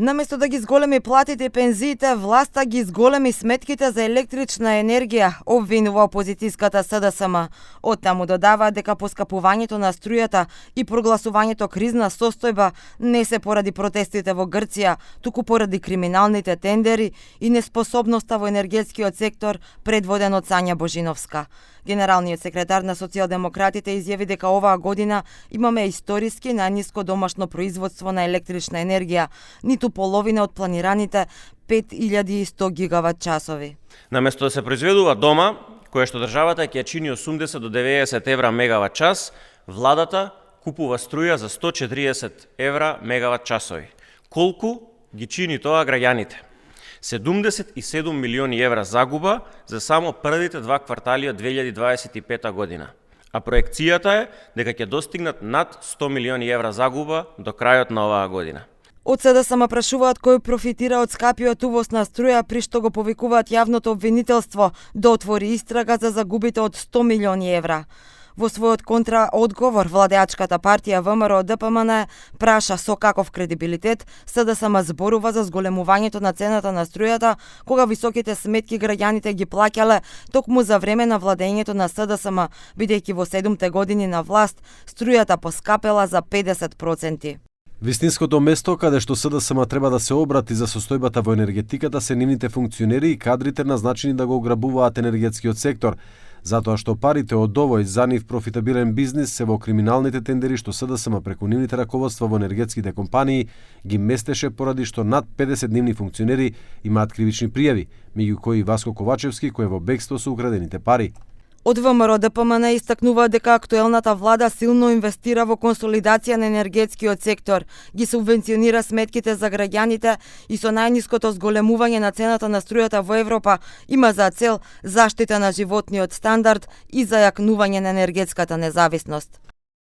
Наместо да ги зголеми платите и пензиите, власта ги зголеми сметките за електрична енергија, обвинува опозицијската СДСМ. Оттаму додава дека поскапувањето на струјата и прогласувањето кризна состојба не се поради протестите во Грција, туку поради криминалните тендери и неспособноста во енергетскиот сектор предводен од Сања Божиновска. Генералниот секретар на социјалдемократите изјави дека оваа година имаме историски најниско домашно производство на електрична енергија, ниту половина од планираните 5100 гигават часови. Наместо да се произведува дома, кое што државата ќе чини 80 до 90 евра мегават час, владата купува струја за 140 евра мегават часови. Колку ги чини тоа граѓаните? 77 милиони евра загуба за само првите 2 квартали од 2025 година. А проекцијата е дека ќе достигнат над 100 милиони евра загуба до крајот на оваа година. Од СДСМ прашуваат кој профитира од скапиот увоз на струја, при што го повикуваат јавното обвинителство да отвори истрага за загубите од 100 милиони евра. Во својот контраодговор, владеачката партија ВМРО ДПМН праша со каков кредибилитет СДСМ зборува за зголемувањето на цената на струјата, кога високите сметки граѓаните ги плаќале токму за време на владењето на СДСМ, бидејќи во 7 години на власт струјата поскапела за 50%. Вистинското место каде што СДСМ треба да се обрати за состојбата во енергетиката се нивните функционери и кадрите назначени да го ограбуваат енергетскиот сектор, затоа што парите од овој за нив профитабилен бизнис се во криминалните тендери што СДСМ преку нивните раководства во енергетските компании ги местеше поради што над 50 нивни функционери имаат кривични пријави, меѓу кои Васко Ковачевски кој е во бегство со украдените пари. Од ВМРО ДПМН истакнува дека актуелната влада силно инвестира во консолидација на енергетскиот сектор, ги субвенционира сметките за граѓаните и со најниското зголемување на цената на струјата во Европа има за цел заштита на животниот стандард и зајакнување на енергетската независност.